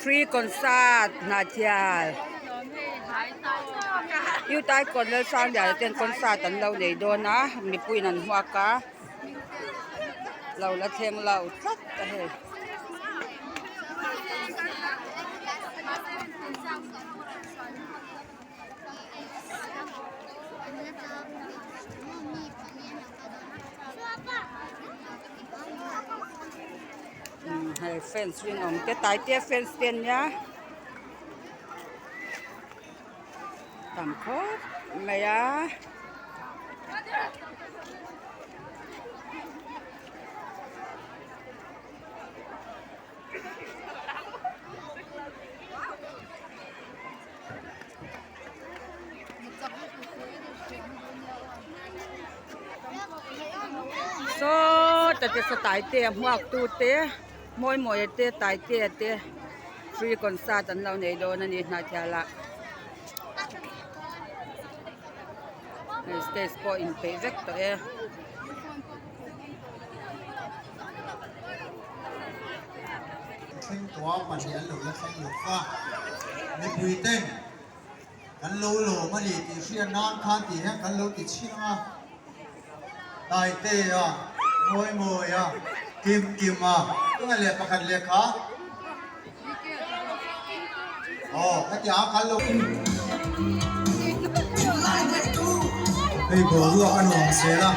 Free concert Hnahthial Youth Icon Lalsangliana ten concert an lo nei dawn a mipuiin an hmuak a lo la thleng lo tlat a hei. Hei fans rinawm te Taitea fans te an nia tam khawp mai a. Sawta te saw Taitea hmuak tu te Mawimawia te Taitea te free concert an lo nei dawn a ni Hnahthialah hei stage pawh inpeih vek tawh e. Thleng tawh a pahnih an lo la thleng lo va, mipui ten kan lo lawm a ni tih hriat nan khan tih hian kan lo ti chhiang a, Taitea, Mawimawia, Kimkima, tunge leh pakhat lehkha? Aw khatiang a kal lo. Hei boruak a nuam zel a,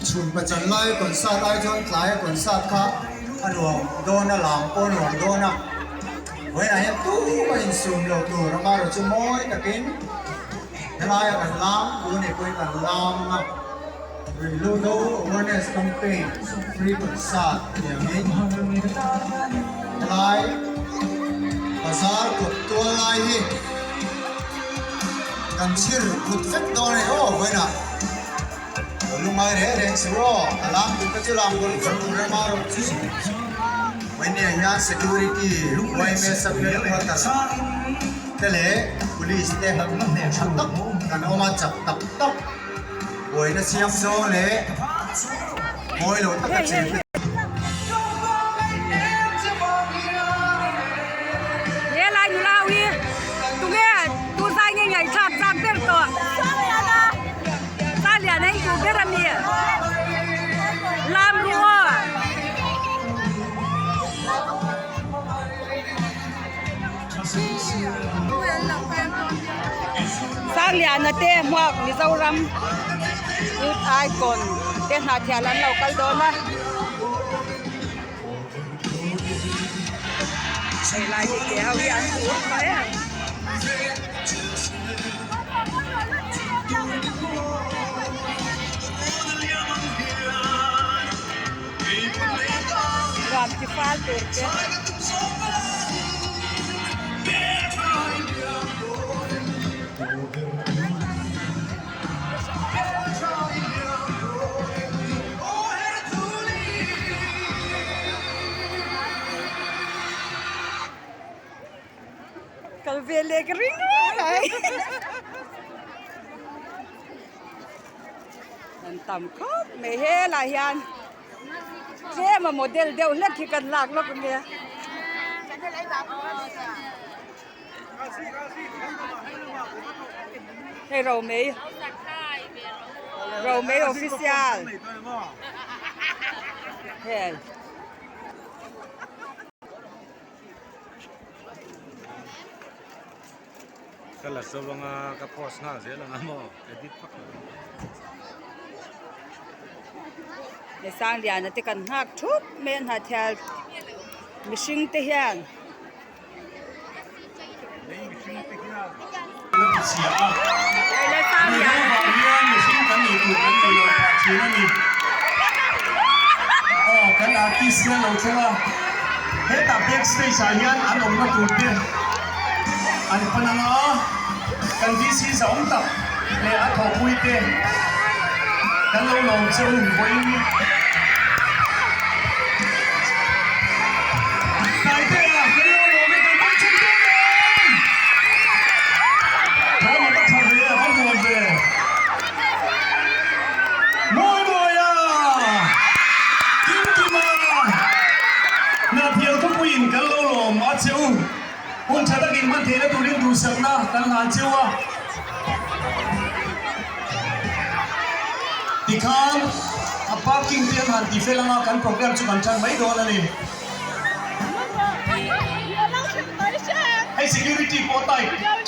chhun pachan lai concert ai chuan tlai a concert kha a nuam dawn a, lam pawh a nuam dawn a, vawiinah hian tumah insum lo tur amaherawh chu mawi takin helaia kan lam tu nih pawhin kan lam a, Ruihhlo do awareness campaign free concert tiangin helai bazar kawt tual lai hi kan chhir phut vek dawn a ni aw vawiinah lo lungai reng reng suh aw a lam tur te chu lam bawlh bawlh tur rema rawh chu vawiinah hian security yma sub headquarters te leh police te tha tak kan awm a chak tak tak. Buaina siam zawng leh mawi lo taka cheng te. He lai nula ho hi tunge tu zai nge ngaihthlak chak ber tawh Saliana hi duh ber ami Lam ru aw. Sangliana te hmuak Mizoram Youth Icon te hnahthial an lo kal dawn a. Hei lai hi ke ho hi an tur mai a. Nuam chi fal tur te. Kal ve leh ka ring reng ai. An tam khawp mai helai hian tlem a model deuh hlek hi kan lak lawk ania. Hei Romei Romei official hei. Ka la zo anga ka post nghal zel ang a maw edit vak lo ang. He Sangliana te kan nghak thup mai a hnahthial mihring te hian. Kan artist te an lo thleng a, hetah back stage ah hian an awmna tur te an pan ang a, kan DC zahawm tak leh a thawhpui te kan lo lawm che u vawiin. Taitea kan lo lawm e kan bawk chhun dawn em? Thawm a va tha ve a va nuam ve. Mawi mawi a! Kim Kima! Hnathial thupuiin kan lo lawm a. a che u. Hun tha takin hman theihna turin duhsakna kan hlan cheu a. Tikhan a parking te an han ti fel anga kan program chu kan tan mai dawn a ni. Hei security pawh type tha.